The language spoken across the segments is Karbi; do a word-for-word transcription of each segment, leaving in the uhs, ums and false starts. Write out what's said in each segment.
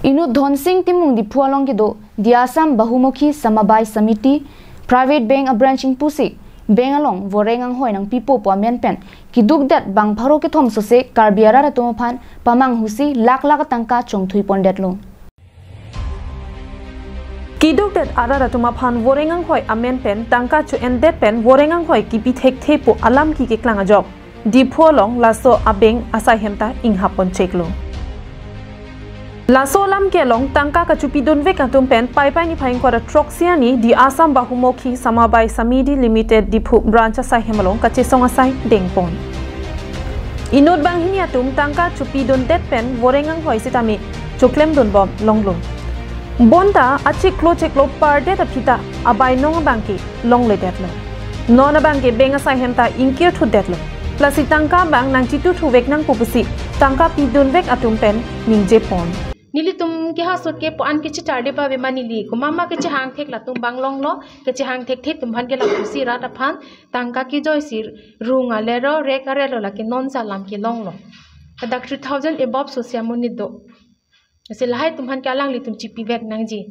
Inut Dhonsing Timung Diphu along kedo The Assam Bahumukhi Samabai Samiti Private Bank a branch ingpusi bank along voreng anghoi nangpipo pu amen pen kidukdet bang pharo kethom sose Karbi arat atum aphan pamanghusi lakh lakh tangka chongthui pondetlo. Kidukdet arat atum aphan voreng anghoi amen pen tangka cho-endet pen voreng anghoi kipi thekthe pu alam keklang ajok Diphu along laso a bank asai hem ta inghap poncheklo. Laso alam kelong tangka kachopidunvek atum pen Paipai niphai ingkoi ra throksi arni The Assam Bahumukhi Samabai Samiti Limited Diphu branch asai hem along kachesong asai dengpon. Inut banghini atum tangka chopidundet pen voreng anghoi sitame choklemdunbom longlo. Bonta achiklo chiklo pardet aphi ta abainong abangke longledetlo. Non abangke bank asai hem ta ingkirthudetlo. Lasi tangka abang nangchituthuvek nangpo pusi tangka pidunvek atum pen ningjepon. Nelitum kehasot ke puan kechetharde ba bema neli komat ma kechehang thek latum bang longlo, kechehang thekthe atum aphan ke lapusi rat aphan tangka kejoisi rung alero rek arelo lake non alam kelonglo. Hadak three thousand above sose amonit do. Lasi lahai atum aphan ke alanglitum chipivek nangji.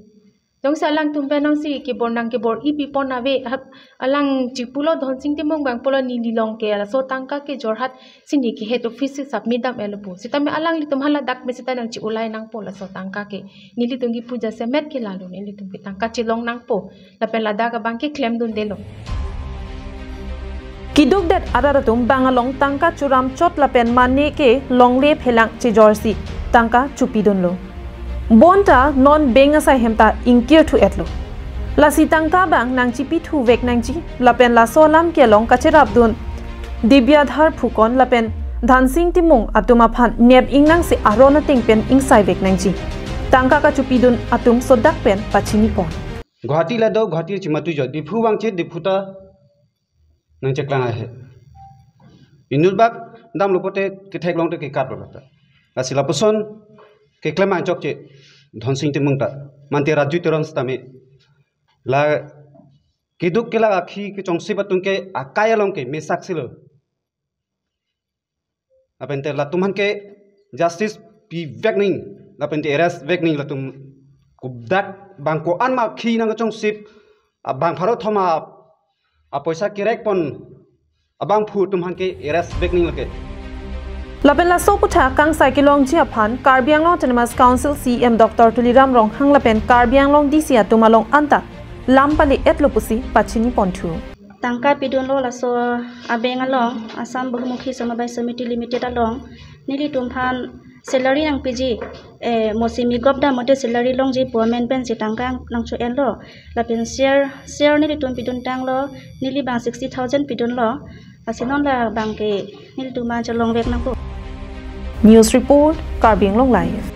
Jongsi alangtum pen nangsi kebor nangkebor-i pipon ave, hap, alang chipulo Dhonsing Timung abang pulo neli along ke laso tangka ke Jorhat sini ke head office si submit dam-etlo pu. Sitame alanglitum hala dak me sita nangchi-ulai nangpo laso tangka ke. Nelitum kipu jasemet ke lalo nelitum ke tangka chelong nangpo. Lapen ladak abangke klemdundelo. Kidukdet arat atum bang along tangka churam chot lapen mane ke longle phelang chejorsi tangka chopidunlo. Bonta non bank asai hem ta ingkirthu-etlo. Lasi tangka abang nangchipithuvek nangji lapen laso alam kelong kacherapdun Debiadhar Phukon lapen Dhansing Timung atum aphan nep ingnangsi aron ateng pen ingsaivek nangji. Tangka kachopidun atum sodak pen pachinipon. Guwahati lado, Guwahati chimatu jo, Diphu vangchit, Diphu ta nangcheklang ahe. Inut bak damlo pote ketheklong te kekaplo ta. Lasi lapuson keklem anchokche Dhansing Timung ta. Mante Raju Teron sitame. La keduk kelak akhi kechongsip atum ke akai along ke mesaksilo. Lapen te latum aphan ke justice pivek nangji, lapen te arrest vek nangji latum, kodak bang ko-an ma akhi nangkechongsip, abang pharo thom apoisa kerekpon abangphu atum aphan ke arrest vek nangji lake. Lapen laso aputhak kangsai kelongji aphan Karbi Anglong Autonomous Council C E M Doctor Tuliram Ronghang lapen Karbi Anglong D C atum along anta lam pale-etlo pusi pachiniponthu. Tangka pidunlo laso a-bank along, Assam Bahumukhi Samabai Samiti Limited along, nelitum aphan salary nangpiji, eh, mosi mi gop dam mote salary longji pu amen pensi tangka nangcho-enlo. Lapen share, share nelitum piduntanglo, neli bang sixty thousand pidunlo. Lasi non labang ke nelitum aphan chelongvek nangpo. News report, Karbi Anglong Live.